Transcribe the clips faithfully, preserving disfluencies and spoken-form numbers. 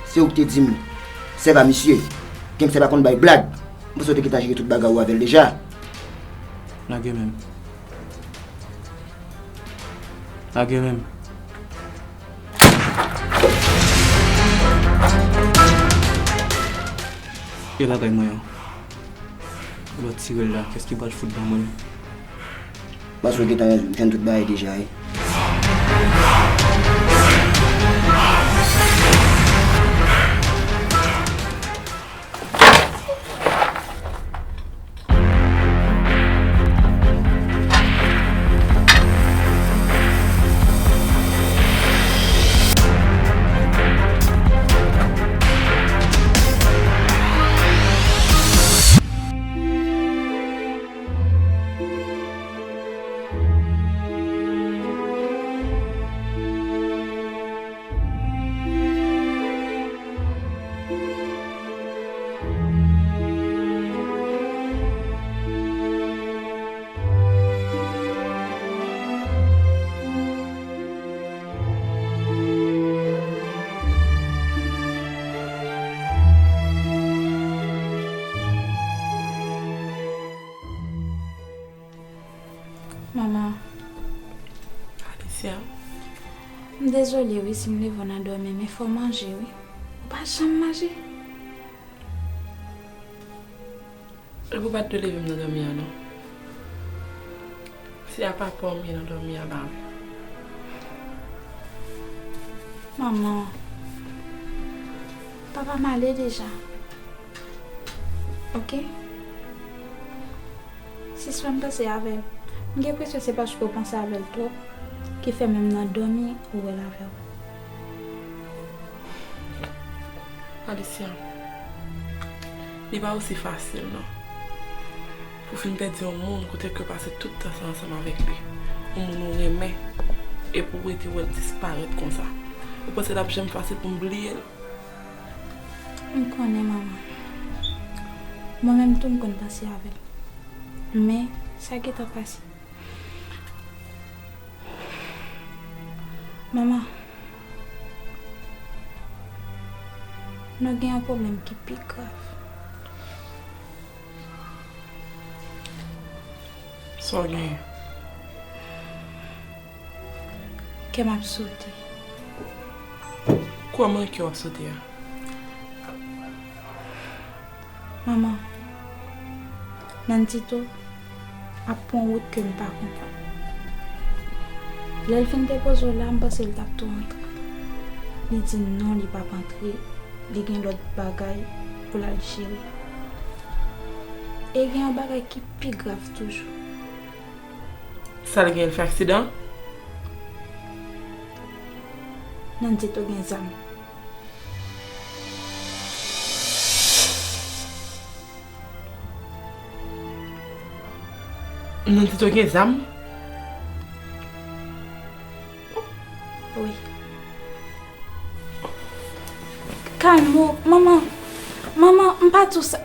Se ou ki te di m, sèv a misye. Gangsta pa konn bay blag. M panse w te gentan jere tout bagay ou avè l deja. Lage men m. Lage men m. E bagay mwen an. Ou lòt tire l la, kès ki pral fout ban mwen? Paske w gentan jwenn tout bagay deja, wi. Manman. Alicia. M dezole wi si m leve w nan dòmi, men fò w manje wi. Ou pa janm manje. Epi w pa t dwe leve m nan dòmi a non. Se a papa w m ye nan dòmi a la wi. Manman, papa m ale deja. Oke? Sispann panse avè l. M gen enpresyon se paske w panse avè l twòp ki fè menm nan dòmi ou wè l avè w. Alicia, li pa osi fasil non. Pou w fin pèdi yon moun kote ke w pase tout tan sa ansanm avèk li. Yon moun ou renmen. Epi w rete wè l disparèt konsa. Ou panse l ap janm fasil pou m bliye l? M konnen, manman. Mwen menm tou, m konn panse avè l. Men, sa gentan pase. Manman, nou gen yon pwoblèm ki pi grav. Sa w genyen? Kè m ap sote. Kòman kè w ap sote a? Manman, Nandito ap pran wout ke m pa konprann. Lè l fin depoze w la, m panse l t ap tou antre. Li di non, li p ap antre, li gen lòt bagay pou l al jere. E gen yon bagay ki pi grav toujou. Sa l gen, l fè aksidan? Nandito gen zam. Nandito gen zam? Wi. Kalme w, manman. Manman, m pa di w sa.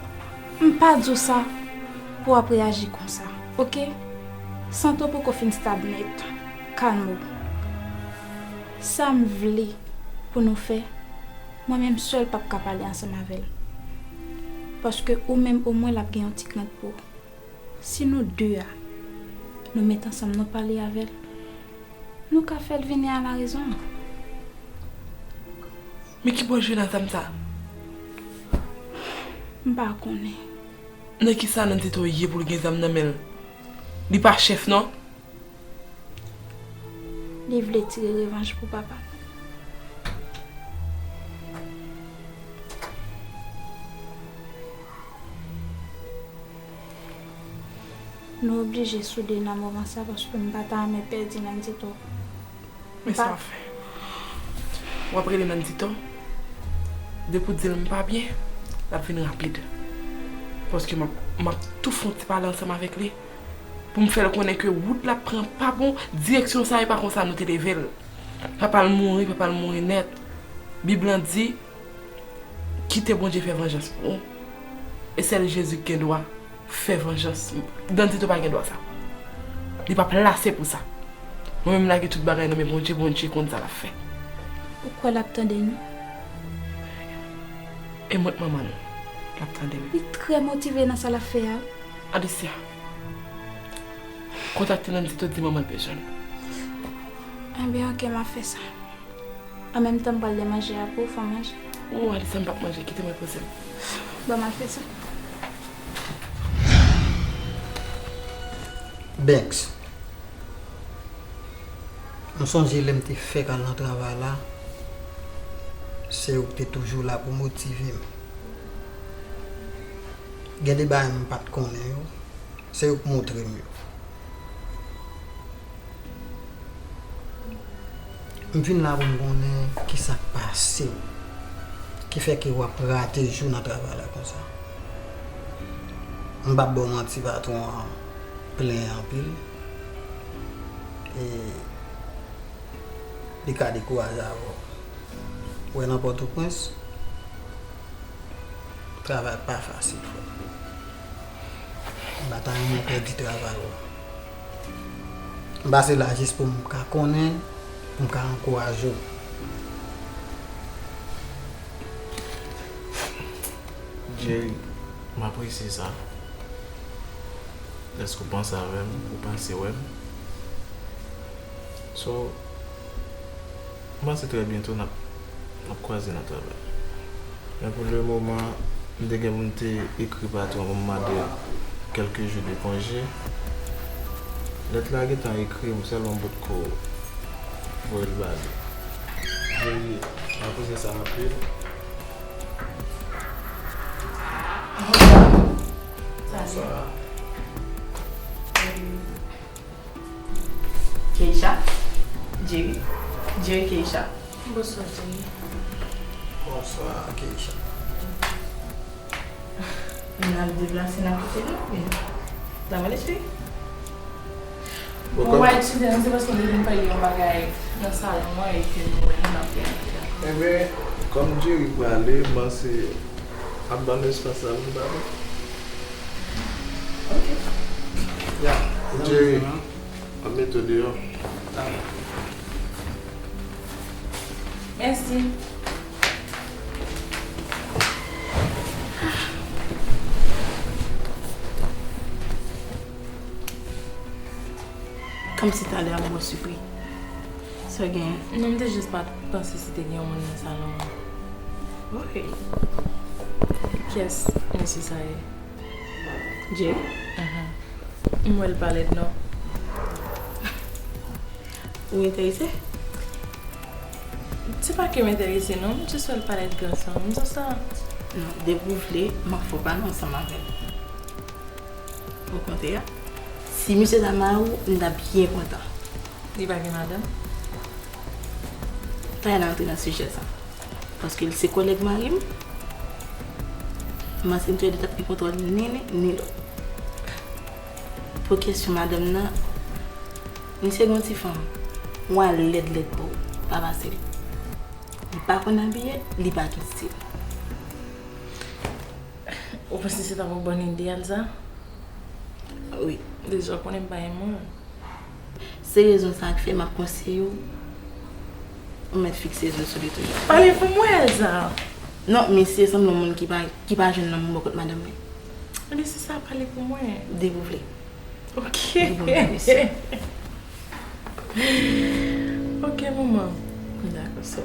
M pa di w sa pou w ap reyaji konsa, oke? Sante w poko fin stab nèt. Kalme w. Sa m vle pou nou fè, mwen menm sèl p ap ka pale ansanm avè l. Paske ou menm omwen l ap gen yon ti krent pou ou. Si nou de a, nou met ansanm, nou pale avè l, nou ka fè l vini a la rezon. Men ki bò l jwenn a zam sa? M pa konnen. Nan ki sa Nandito ye pou l gen zam nan men l? Li pa chèf non. Li vle tire revanj pou papa l. Nou oblije soude nan moman sa paske m pa ta renmen pèdi Nandito. Men sa w ap fè? W ap rele Nandito? Depi w di l m pa byen, l ap vin rapid. Paske m ap, m ap tou fè yon ti pale ansanm avèk li. Pou m fè l konnen ke wout l ap pran pa bon, direksyon sa e pa konsa nou te leve l. Papa l mouri, papa l mouri nèt. Bib lan di, kite Bondye fè vanjans pou ou. E sèl Jezi ki gen dwa fè vanjans. Nandito pa gen dwa sa. Li pa plase pou sa. Mwen menm lage tout bagay nan men Bondye, Bondye konn sa l ap fè. Ou kwè l ap tande nou? E mwen k manman l, l ap tande m. Li trè motive nan sa l ap fè a. Alicia, kontakte Nancy tou, di manman l bezwen l. Ebyen, oke, m ap fè sa. An menm tan, m pral lè manje a pou w, fè w manje. O, Alicia, m p ap manje, kite m repoze m. Ban m al fè sa. Banks. M sonje lè m te fèk al nan travay la, se ou ki te toujou la pou motive m. Gen de bagay m pa t konnen yo, se ou k montre m yo. M vin la pou m konnen kisa k pase w, ki fè ke w ap rate jou nan travay la konsa. M p ap ba w manti, patwon an plenyen anpil. E li ka dekouraje avè w. Ou wè nan Pòtoprens, travay pa fasil, frè. M pa ta renmen w pèdi travay ou. M pase la jis pou m ka konnen, pou m ka ankouraje w. Jerry, m apresye sa. Dèske w panse avè m, ou pase wè m. So, m panse trè byento n ap, n ap kwaze nan travay. Men pou le moman, m te gen pou m te ekri patwon pou m mande l kèlke jou de konje. Lèt la gentan ekri, m sèlman m potko voye l ba li. Jerry, m apresye sa anpil. Bonswa. Keisha? Jerry? Jerry, Keisha. Bonswa, Jerry. Bonswa, Keisha. N ap deplase n ap kite nou, men sa mal espri. Bon, kòm... Ou pa eskize m, se paske m te vin fè yon bagay nan salon an e ke nou wè nou n ap fè, dakò? Enben, kòm Jerry prale, m panse ap ban nou espas la pou nou pale. Ok. Ya, Jerry, m ap mete w deyò. Mèsi. Kòmsi talè a mwen sipri. Sa w genyen? Non, m te jis pa t panse si te gen yon moun nan salon an. Ok. Kiyès mesye sa ye? Jay? Mhm. M wè l pa lèd non. Ou enterese? Se pa ke m enterese non, m jis wè l pa lèd gason, m jis sa. Non, depi w vle, m ap fè w pale ansanm avè l. Okontrè, si misye ta mari w, m ta byen kontan. Li pa gen madanm? Pa antre nan sijè sa. Paske l se kòlèg mari m. M panse nou tou lè de t ap gen kontwòl ni li, ni lòt. Pou kesyon madanm nan, misye gen yon ti fanm. Wa lèd lèd pou ou, pa pase l. Li pa konn abiye, li pa gen stil. Ou panse se ta yon bòn ide, Elsa? Wi. Deja, w konnen m pa renmen w. Se rezon sa k fè m ap konseye w, ou mèt fikse je w sou li toujou. Pale pou mwen, Elsa! Non, misye sanble yon moun ki pa, ki pa jwenn lanmou bò kot madanm li. Ebyen, se sa, pale pou mwen. Depi w vle. Ok. Depi w vle, mesye. Ok, manman. Dakò, sè.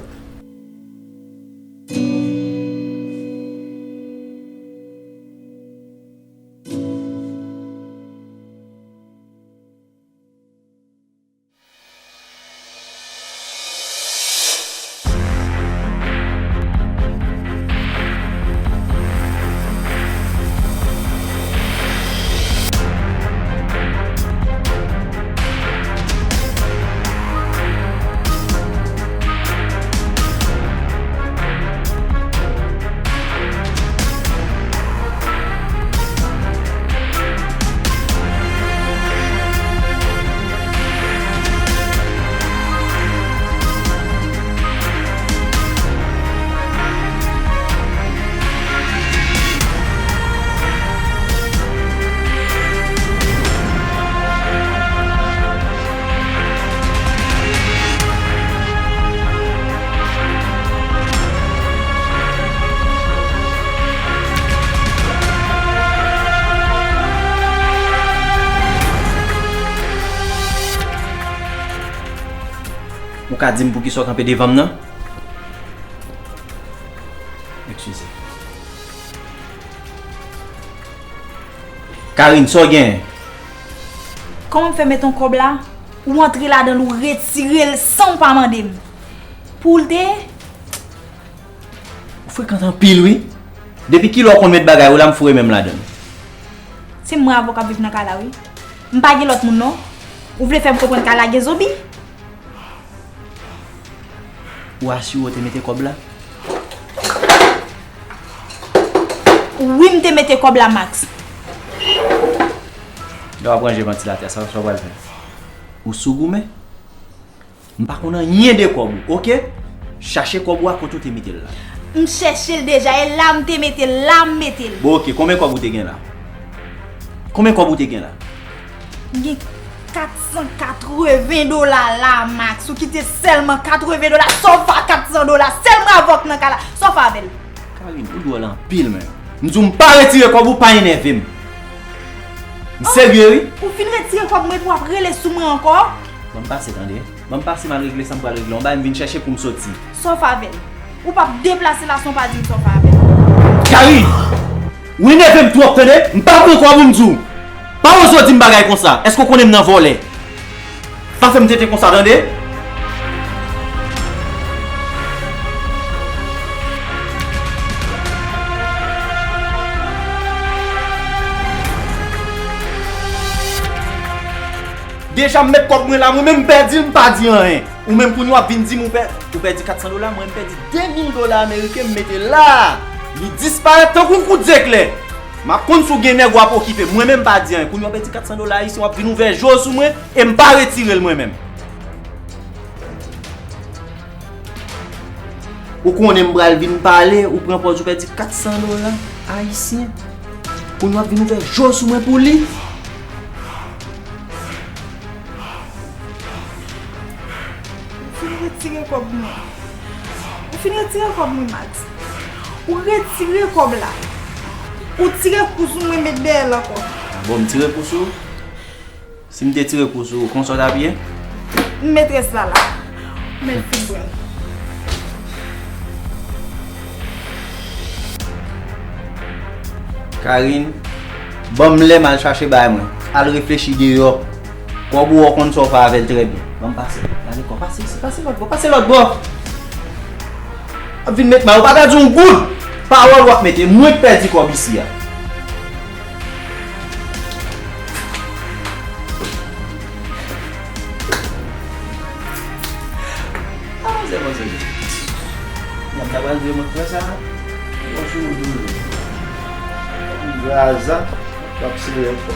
Ka di m poukisa w kanpe devan m nan? Eskize. Karine, sa w genyen? Kòman m fè met yon kòb la? Ou antre ladan l, ou retire l san w pa mande m. Pou l te Ou frekant anpil, wi. Depi kilè w konn met bagay ou la, m foure men m ladan l. Se mwen avè w k ap viv nan kay la, wi. M pa gen lòt moun, non. Ou vle fè m konprann kay la gen zonbi? Ou asire w te mete kòb la? Wi, m te mete kòb la, Max. Lè w ap ranje vantilatè, sa, sa w pral fè? Ou sou goumen? M pa konn anyen de kòb ou, oke? Chache kòb ou a kote w te mete l la. M chèche l deja, e la m te mete l, la m mete l. Bon, oke, konbyen kòb ou te gen la? Konbyen kòb ou te gen la? M gen kat san katreven dola la, Max. Ou kite sèlman katreven dola, sa w fè a kat san dola, sèlman avè w k nan kay la, sa w fè avè l? Karine, ou dwòl anpil, menm. M di w m pa retire kòb ou, pa enève m. M serye, wi. Ou fin retire kòb mwen epi w ap rele sou mwen ankò? Ban m pase, tande. Ban m pase, m al regle sa m pral regle. Yon bagay m vin chèche pou m soti. Sa w fè avè l? Ou p ap deplase la san w pa di m sa w fè avè l. Karine! Ou enève m twòp, tande. M pa pran kòb ou, m di w. Pa oze w di m bagay konsa. Èske w konnen m nan vòlè? Pa fè m tenten konsa, tande. Deja m met kòb mwen la, mwen menm m pèdi l, m pa di anyen. Ou menm kounye w ap vin di m ou pè-, ou pèdi kat san dola, mwen m pèdi de mil dola ameriken m mete la. Li disparèt tankou kout zeklè. M ap konn si w gen nèg w ap okipe. Mwen menm m pa di anyen. Kounye w ap pèdi kat san dola ayisyen, w ap vin ouvè je w sou mwen e m pa retire l mwen menm. Ou konnen m pral vin pale, ou pran pòz ou pèdi kat san dola ayisyen. Kounye w ap vin ouvè je w sou mwen pou li. Ou fin retire kòb mwen. Ou fin retire kòb mwen, Max. Ou retire kòb la. Ou tire kous ou mwen met dèyè l ankò. Bon, m tire kous ou? Si m te tire kous ou, konsa w t ap ye? M met rès la la. Ou mèt fin pran l. Karine, ban m lè m al chache bagay mwen. Al reflechi deyò. Kòb ou, ou konn sa w fè avè l trè byen. Ban m pase. Gade kò, pase isi, pase lòt bò, pase lòt bò. W ap vin met mal, ou pa ka di yon goud. Pawòl w ap mete, mwen k pèdi kòb isi a. Ah, se bon, se bon. Mwen ta pral di mwen fè sa. Bon, sou ou toujou. Graza, w ap sere ankò.